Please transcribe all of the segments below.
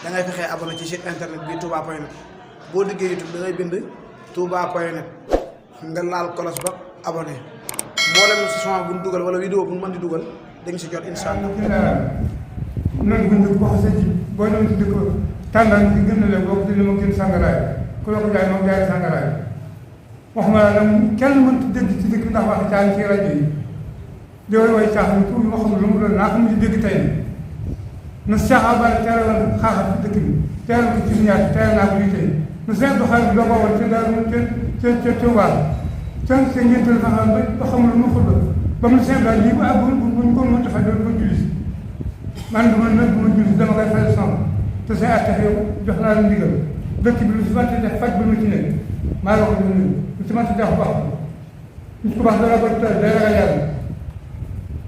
da ngay fexee abonné ci site internet bi touba.net boo liggéey YouTube da ngay bind touba.net nga laal kolos ba abonné mboolem son bu ñu dugal wala vidéo bu ñu mën di dugal da nga si jot incha allah. noonu bu ñu ko xasee ci boo doon ci dëkk tàngaan ci gën a leen boo ko jëlee moom gën sàngaraay ku la ko jaay moom jaay sàngaraay waxuma la nag kenn mënut a dégg ci dëkk ndax wax caan ci rajo yi yooyu way caaxaan pour moo xam lu mu doon naa ko mujj dégg tey na Cheikh Abane teeloon xaaxal ci dëkk bi teeloon ko ci ñaar teel naa ko lii tey na Cheikh Abdou Khadre doo ko woon ca daal ca Touba ca ngéntal fa xam ba xamul lu mu xutba ba mu Cheikh daal lii buñ ko mën dafa doon ba julli man duma nag bu ma julli dama koy fay son te say attax yow jox naa la ndigal dëkk bi lu si mante def faj ba mu ci nekk maa la ko lu si mante def baax nit ku baax dara ko day ragal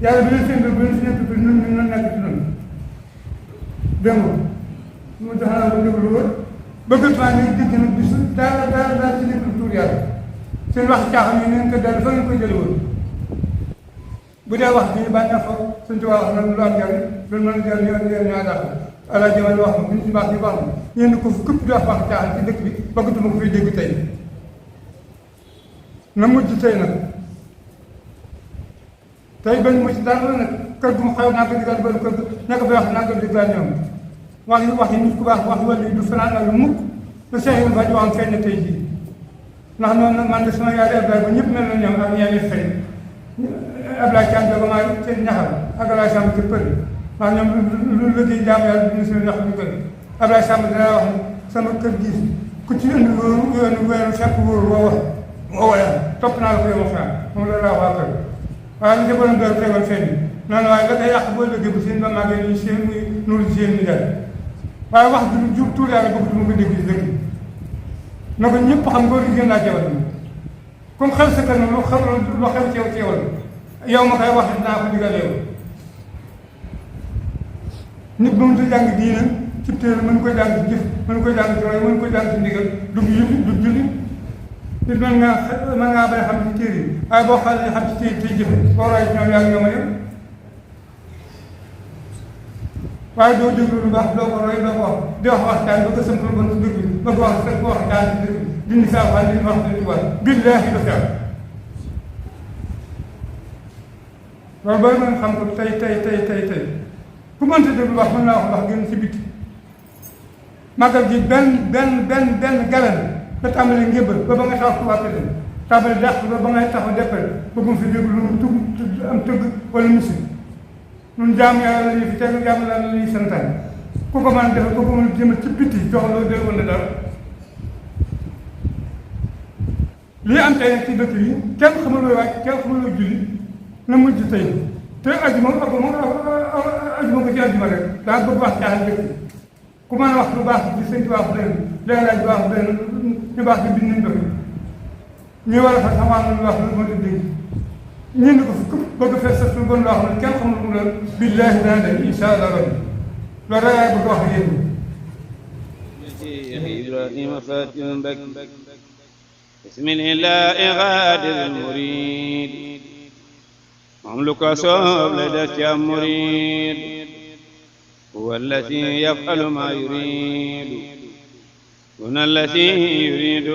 yàlla bi leen seen bu leen si nekk bi ñun ñu nekk ci noonu dégg nga mu jox naa ko ndigal lu wër bëgg maa ngi dégg nag bisu daal ci nekk tuur yàlla seen wax caaxam yi neen ko daal fa ngeen ko jële woon bu dee wax bi bànneex fa suñ ci wax na lu am njariñ loolu mën a jël ñoo dàq ala jëmal wax ma ñu ci baax ñu baax ma ñeen ko fu këpp di wax caaxaan ci dëkk bi bëggatuma ko fiy dégg tey na mujj tey nag tey bañ mu ci dara nag kër gu mu xew naa ko digal ba kër ñaka fa wax naa ko digal ñoom wax yi nit ku baax wax wala du fanaan ak mukk lu Cheikh Ibrahima Faty waxam feeñ na tey jii ndax noonu nag man de sama yaay Abdoulaye ba ñëpp mel na ñoom ak ñaari feeñ Abdoulaye Thiam ba maa ci ñaxal ak Abdoulaye Samb ci pël ndax ñoom lu liggéey jaamu yàlla dina si ñax ñu kër Abdoulaye Samb dina wax ne sama kër gis ku ci indi weeru fekk wóor woo topp naa la ko yow ma moom la laa waa kër waaye li ca borom dër tegal feeñ noonu waaye nga day yàq boo liggéey bu seen ba màggee ñu seen muy nuru seen ni dal waaye wax du jur tuur yàlla bëgg mu ko dégg ci dëkk na ko ñëpp xam góor gi gën laa jawal comme xew sa kër na lu xew ceewal yow ma koy wax dinaa ko digal yow nit ba mu ta jàng diina ci téere mën ko jàng ci jëf mën ko jàng ci roy mën ko jàng ci ndigal du julli nit mën ngaa bañ xam ci téere yi waaye boo xoolee xam ci téere tey jëf boo roy ñoom yaa ngi ñoom a yem waaye doo déglu lu baax doo ko roy doo ko wax di wax waxtaan ba ko sëmpal ba dëgg bi ba ko wax fekk waxtaan ci dëgg bi dindi saa wax dindi wax dindi wax billaahi du xew loolu booy mën xam ko tey ku mënta déglu wax mën naa wax gën si biti màggal gi benn galan ba tàmbali ngébbal ba nga tax ko wàppe dem tàmbali dàq ba ngay taxaw deppal ba mu fi déglu lu mu tugg am tëgg wala musique ñun jaamu yàlla la ñuy fi teg jaamu yàlla la ñuy santaan ku ko mën a defal ku ko mën a jëmal ci biti jox loo dégg wala dara lii am tey nag ci dëkk yi kenn xamul looy wàcc kenn xamul looy julli na mujj tey te ajuma ko ci ajuma rek daa bëgg wax caaxaan dëkk ku mën a wax lu baax bi sëñ bi wax leen laaj bu baax leen ñu baax bi bind nañ dëkk ñu war a fa xamaan lu wax lu mën a dégg ñun ko fu bëgg fekk sa su bon loo xam ne kenn xamul mu doon billaahi dana dem incha allah rabbi loolu rek laay bëgg wax ak yéen Ibrahima Faty Mbacké bismillahi gaadiril murid moom lu ko soob la def ci am murid huwa allati yaf'alu ma yuridu duna allati yuridu